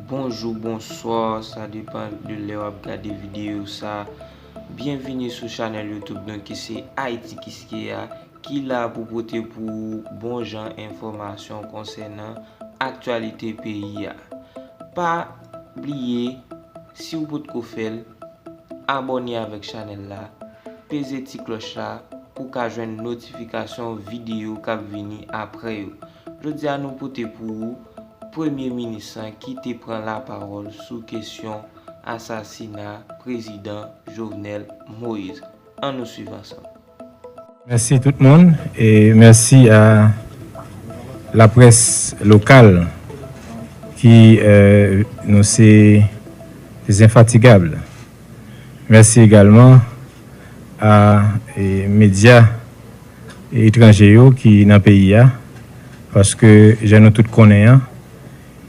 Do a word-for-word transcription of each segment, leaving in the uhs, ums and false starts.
Bonjou, bonswa, sa depann de lè w ap gade videyo sa. Byenvini sou chanèl YouTube nou ki se Ayiti Kiskeya, ki la pou pote pou ou bon jan enfòmasyon konsènan aktyalite peyi a. Pa bliye, si w potko fè l, abòne avèk chanèl la, peze ti klòch la pou w ka jwenn notifikasyon videyo k ap vini apre yo. Jodi a nou pote pou ou Premye Minis lan ki te pran lapawòl sou kesyon asasina Prezidan Jovenel Moïse. Ann nou swiv ansanm. Mèsi tout moun e mèsi a laprès lokal ki, euh, nou se, se enfatigab. Mèsi egalman a, e, medya etranje yo ki nan peyi a, paske jan nou tout konnen an,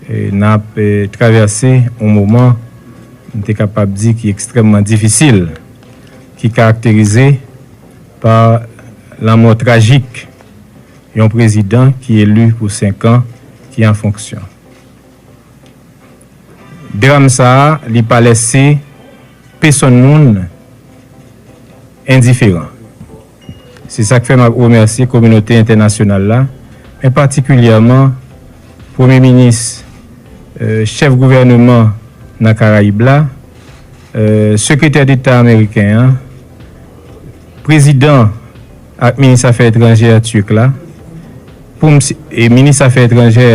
e, n ap, e, travèse yon moman, m te kapab di ki ekstrèmman difisil, ki karakterize pa lanmò trajik yon prezidan ki eli pou senk an, ki an fonksyon. Dram sa a, li pa lèse pesonn moun endiferan. Se sa k fè m ap remèsye kominote entènasyonal la, men patikilyèman Premye Minis, euh, chèf gouvèneman nan Karayib la, euh, Sekretè Deta ameriken an, prezidan ak minis afè etranjè Turk la, pou m si- e minis afè etranjè,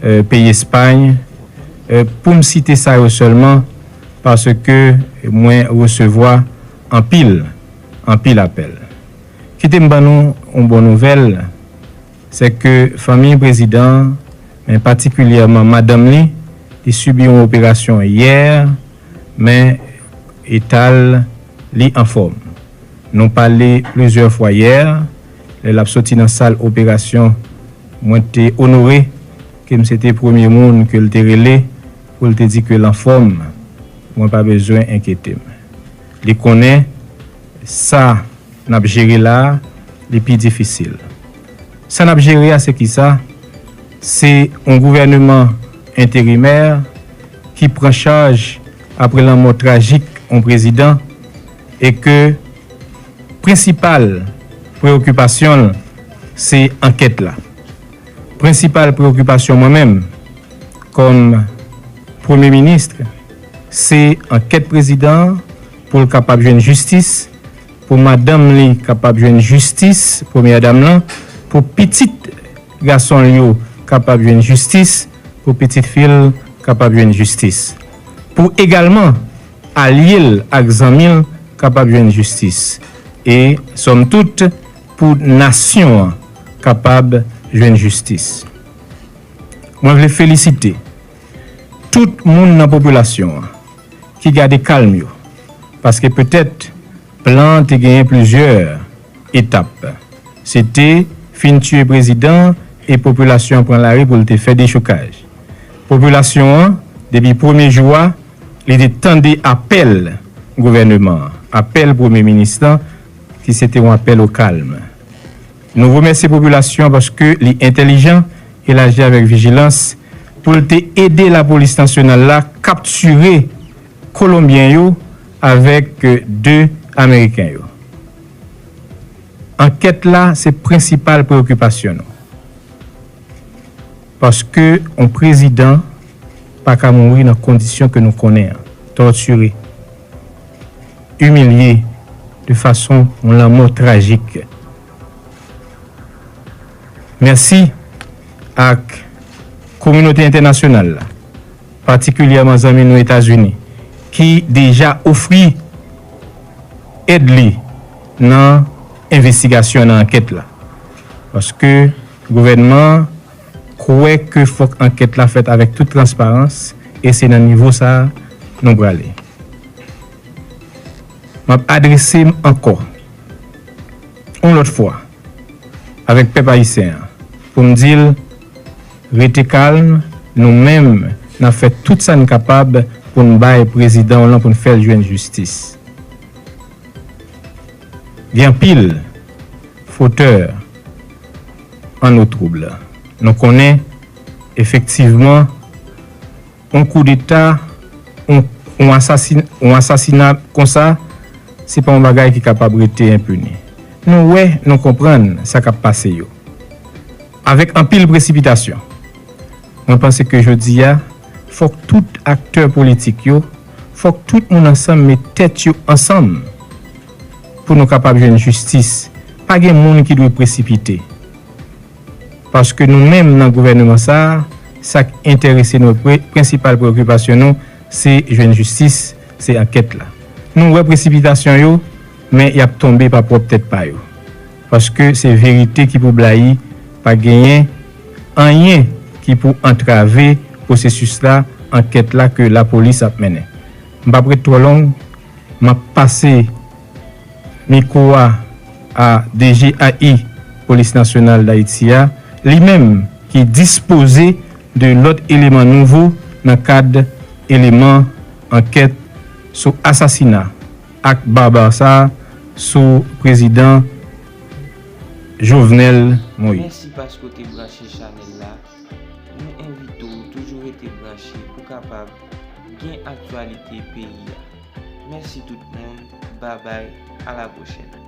euh, peyi Espay, euh, pou m site sa yo sèlman, paske mwen resevwa anpil, anpil apèl. Kite m ban nou yon bon nouvèl, se ke fanmi prezidan an, men patikilyèman madanm li, li sibi yon operasyon yè, men eta l, li anfòm. Nou pale plizyè fwa yè, lè l ap soti nan sal operasyon, mwen te onore ke m se te premye moun ke l te rele pou l te di ke l anfòm, mwen pa bezwen enkyete m. Li konnen sa n ap jere la a, li pi difisil. Sa n ap jere a, se kisa? Se yon gouvèneman enterimè ki pran chaj apre lanmò trajik yon prezidan e ke prensipal preyokipasyon l se ankèt la. Prensipal preyokipasyon mwen menm, kòm premye minis, se ankèt prezidan an pou l kapab jwenn jistis, pou madanm li kapab jwenn jistis, premyè dam lan, pou pitit gason l yo kapab jwenn jistis, pou pitit fi l kapab jwenn jistis. Pou egalman alye l ak zanmi l kapab jwenn jistis. E, sòm tout, pou nasyon an kapab jwenn jistis. Mwen vle felisite tout moun nan popilasyon an ki gade kalm yo, paske petèt plan an te genyen plizyè etap. Se te fin tiye prezidan e popilasyon an pran lari pou l te fè dechokaj. Popilasyon an, depi premye jou a, li te tande apèl gouvèneman an, apèl premye minis lan, ki se te yon apèl o kalm. Nou remèsye popilasyon an paske li entèlijan e l aji avèk vijilans pou l te ede lapolis nasyonal la kaptire Kolonbyen yo avèk, euh, de Ameriken yo. Ankèt la se prensipal preyokipasyon nou. Paske yon prezidan pa ka mouri nan kondisyon ke nou konnen an, tòtire, imilye de fason yon lanmò trajik. Mèsi ak kominote entènasyonal la, patikilyèman zanmi nou Etazini, ki deja ofri èd li nan envestigasyon, nan ankèt la. Paske gouvènman an kwè ke fòk ankèt la fèt avèk tout transparans, e se nan nivo sa a nou prale. M ap adrese m ankò, yon lòt fwa, avèk pèp ayisyen an, pou m di l, rete kalm, nou menm, n ap fè tout sa n kapab pou n bay prezidan w lan, pou n fè l jwenn jistis. Gen anpil fotè an nou twoub. Nou konnen, efektivman, yon koudeta, yon, yon asasin, yon asasina konsa, se pa yon bagay ki kapab rete enpini. Nou wè, nou konprann sa k ap pase yo. Avèk anpil presipitasyon, mwen panse ke jodi a, fòk tout aktè politik yo, fòk tout moun ansanm met tèt yo ansanm pou nou kapab jwenn jistis. Pa gen moun ki dwe presipite. Paske nou menm nan gouvènman sa a, sa k enterese nou, pre- prensipal preokipasyon nou, se jwenn jistis, se ankèt la. Nou wè presipitasyon yo, men y ap tonbe pa pwòp tèt pa yo. Paske se verite ki pou blayi, pa genyen anyen ki pou antrave pwosesis la, ankèt la ke lapolis ap mennen. M p ap ret twò long, m ap pase mikwo a a D G A I Polis Nasyonal Dayiti a, li menm ki dispoze de lòt eleman nouvo nan kad eleman ankèt sou asasina ak baba sa sou prezidan Jovenel Moïse. Mèsi paske w te branche chanèl la. Nou envite w toujou rete branche pou kapab gen aktyalite peyi a. Mèsi tout moun. Babay. A la pwochèn.